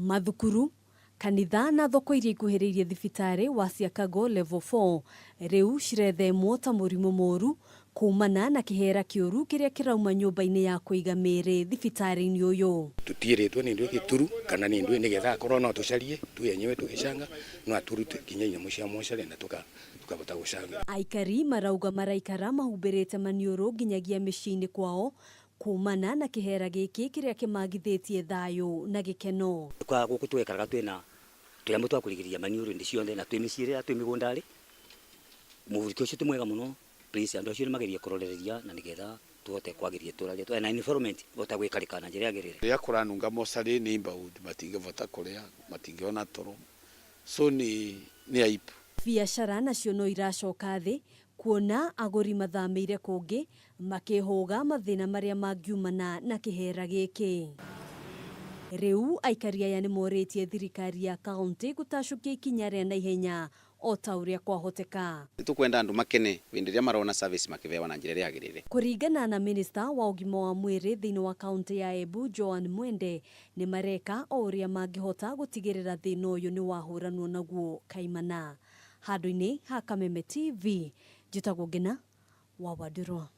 Mathukuru, kanitha na thoko iria ikuhĩrĩirie thibitarĩ wa Siakago Level 4 rĩu cirethemwo ta mũrimũ mũru kumana na kĩhera kĩũru kĩrĩa kĩrauma nyũmba-inĩ ya kũiga mĩĩrĩ thibitarĩ-inĩ ũyũ. Tutiĩrĩtwo nĩ ndwĩ gĩturu kana nĩ ndwĩ nĩgetha akorwo no tũcarie tu enyewe tũgĩcanga no aturute nginya inyamũ cia mocarĩ na tukahota gũcanga. Aikari marauga maraikara mahumbĩrĩte maniũrũ nginyagia mĩciĩ-inĩ kwao kumana na kĩhera gĩkĩ kĩrĩa kĩmagithĩtie thayũ na gĩkeno. Kwa gũkũ twekaraga twĩna tũnyamũ twa kũrigĩrĩria maniũrũ hĩndĩ ciothe na twĩ mĩciĩ rĩrĩa twĩ mĩgũnda rĩ, mũrukĩ ũcio ti mwega mũno. Please, andũ acio nĩ magerie kũrorereria na nĩgetha tũhote kwagĩria itũra rĩetũ na environment ĩhote gwĩkarĩka na njĩra yagĩrĩire. Rĩrĩa kũranunga mocarĩ neighborhood matingĩbota kũrĩa, matingĩona toro, so nĩ aibu. Biacara nacio no iracoka thĩ kuona agũri mathamĩire kũngĩ makĩhũga mathĩna marĩa mangiumana na kĩhera gĩkĩ. Rĩu aikari aya nĩ morĩtie thirikari ya kaunti gũtacũkia ikinya rĩa naihenya o ta ũrĩa kwahoteka. Nĩtũkwenda andũ makene hĩndĩ ĩrĩa marona service makĩbewa na njĩra ĩrĩa yagĩrĩire. Kũringana na minista wa ũgima wa mwĩrĩ thĩinĩ wa kaunti ya Embu Joan Mwende, nĩ mareka o ũrĩa mangĩhota gũtigĩrĩra thĩna ũyũ nĩ wahũranwo naguo kaimana. Handũ-inĩ ha Kameme TV, njĩtagwo Ngina wa Wandirwa.